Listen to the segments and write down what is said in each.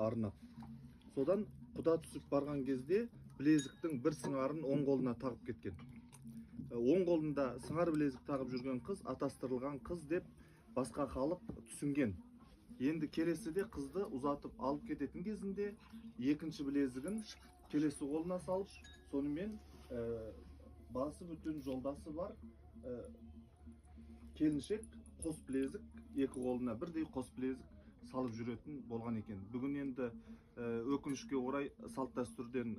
арнап. Содан құда түсіп барған кезде білезіктің бір сыңарын оң қолына тағып кеткен. Оң қолында сыңар білезік тағып жүрген қыз атастырылған қыз деп басқа халық түсінген. Енді келесіде қызды ұзатып алып кететін кезінде екінші білезігін келесі қолына салып, сонымен басы бүтін жолдасы бар келіншек қос білезік, екі қолына бірдей қос білезік салып жүретін болған екен. Бүгін енді өкінішке орай салт дәстүрден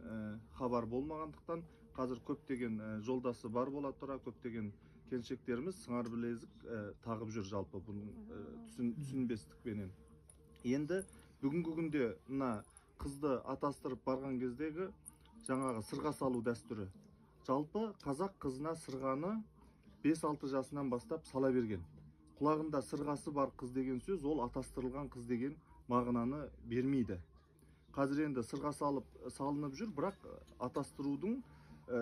хабар болмағандықтан қазір көптеген жолдасы бар бола тұра көптеген келіншектеріміз сыңар білезік тағып жүр, жалпы бұның түсінбестікпенен. Енді бүгінгі күнде мына қызды атастырып барған кездегі жаңағы сырға салу дәстүрі. Жалпы қазақ қызына сырғаны 5-6 жасынан бастап сала берген. Құлағында сырғасы бар қыз деген сөз ол атастырылған қыз деген мағынаны бермейді. Қазір енді сырға салып салынып жүр, бірақ атастырудың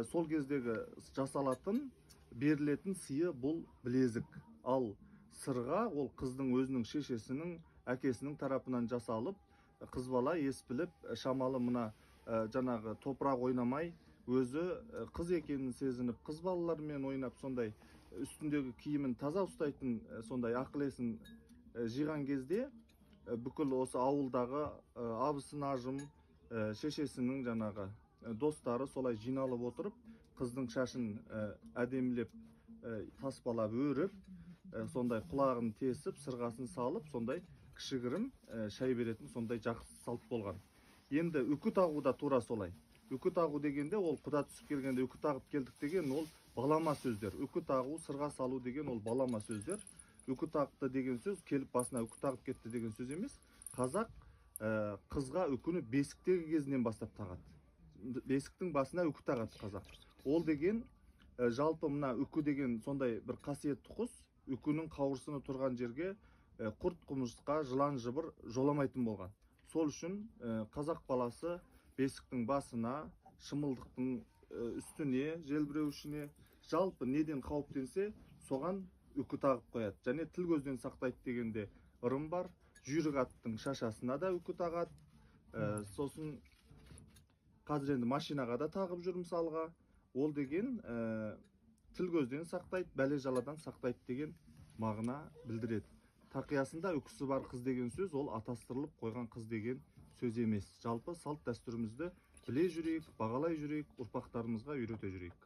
сол кездегі жасалатын, берілетін сыйы бұл білезік. Ал сырға ол қыздың өзінің шешесінің, әкесінің тарапынан жасалып, қыз бала ес біліп, шамалы мына жаңағы топырақ ойнамай, өзі қыз екенін сезініп, қыз балалармен ойнап, сондай үстіндегі киімін таза ұстайтын, сондай ақыл есін жиған кезде бүкіл осы ауылдағы абысын ажым, шешесінің жаңағы достары солай жиналып отырып, қыздың шашын әдемілеп таспалап өріп, сондай құлағын тесіп, сырғасын салып, сондай кішігірім шай беретін сондай жақсы салт болған. Енді үкі тағу да тура солай. Үкі тағу дегенде ол құда түсіп келгенде үкі тағып келдік деген ол балама сөздер. Үкі тағу, сырға салу деген ол балама сөздер. Үкі тақты деген сөз келіп басына үкі тағып кетті деген сөз емес. Қазақ қызға үкіні бесіктегі кезінен бастап тағады. Бесіктің басына үкі тағады қазақ. Ол деген жалпы мына үкі деген сондай бір қасиетті құс, үкінің қауырсыны тұрған жерге құрт құмырсқа, жылан жыбыр жоламайтын болған. Сол үшін қазақ баласы бесіктің басына, шымылдықтың үстіне, желбіреуішіне, жалпы неден қауіптенсе, соған үкі тағып қояды. Және тіл көзден сақтайды дегенде ырым бар. Жүйрік аттың шашасына да үкі тағады. Сосын қазір енді машинаға да тағып жүр мысалға. Ол деген тіл көзден сақтайды, бәле жаладан сақтайды деген мағына білдіреді. Тақиясында үкісі бар қыз деген сөз ол атастырылып қойған қыз деген сөз емес. Жалпы салт дәстүрімізді біле жүрейік, бағалай жүрейік, ұрпақтарымызға үйрете жүрейік.